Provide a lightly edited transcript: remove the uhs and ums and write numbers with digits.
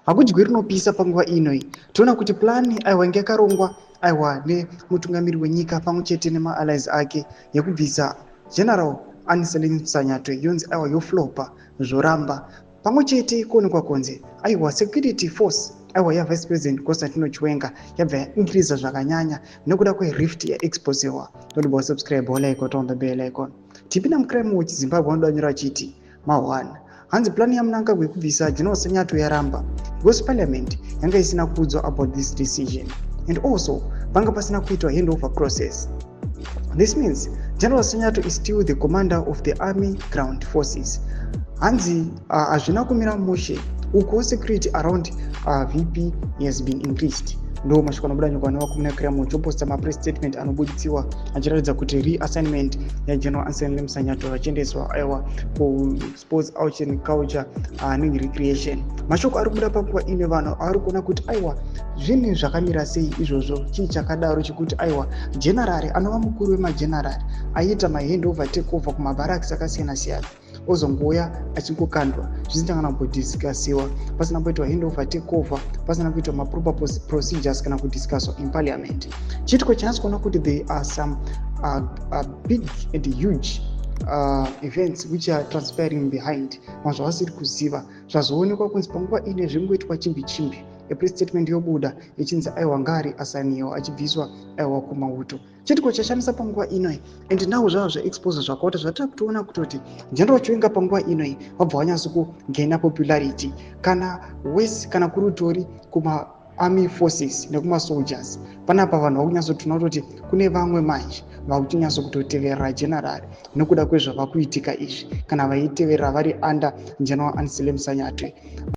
Hakudyi rinopisa panguva ino. Toona kuti plan, aiwa, inge yakarongwa, aiwa, nemutungamiri wenyika pamwe chete nemaallies ake yekubvisa General Anselem Sanyatwe yonzi, aiwa, yoflopa, zvoramba. Pamwe chete kuonekwa kunzi, aiwa, security force, aiwa, yaVice President Constantino Chiwenga yabva yaincreasa zvakanyanya nekuda kwerift yaexposiwa. Todiba subscribe, like, on the bell icon. Tipinda muCrime Watch Zimbabwe, vanoda nyora achiti ma1 hanzi plan yaMnangagwa yekubvisa General Sanyatwe yaramba because Parliament yanga isina kuudzwa about this decision and also panga pasina kuitwa handover process. This means General Sanyatwe is still the commander of the army ground forces. Hanzi hazvina kumira mushe uko, security around VP has been increased. Ndo mashoko anobuda nyika nevakomana Crime choposta mapress statement anobuditsiwa achiratidza kuti reassignment yaGeneral Anselem Sanyatwe vachiendeswa, aiwa, kuSports, Arts and Culture neRecreation. Mashoko ari kubuda panguva ino, vanhu ari kuona kuti, aiwa, zvinhu zvakamira sei izvozvo? Chii chakadaro chekuti, aiwa, general anova mukuru wemageneral aiita mahandover, takeover kumabarracks akasiyana siyana, ozongouya achingokandwa zvisina kana kumbodiscussiwa, pasina kuitwa handover, takeover, pasina kuitwa maproper procedures kana kudiscusswa in Parliament? Chiitiko chanyatso kuona kuti there are some big and huge events which are transpiring behind vanhu zvavasiri kuziva. Zvazoonekwa kunzi panguva ine zvingoitwa chimbi chimbi, apress statement yobuda ichinzi, aiwa, ngari asaniwa achibviswa, aiwa, kumauto. Chitiko chashamisa panguva inoi and now zvava zvaexposa zvakawanda zvatiri kutoona kutoti General Chiwenga panguva inoi vabva vanyatso kugaina popularity kana wese, kana kuri utori kuma army forces nekumasoldiers. Panapa vanhu vakunyatsotoona kutoti kune vamwe manje vakuchinyatso kutoteverera general nekuda kwezvava kuitika izvi, kana vaiteverera vari under General Anselem Sanyatwe.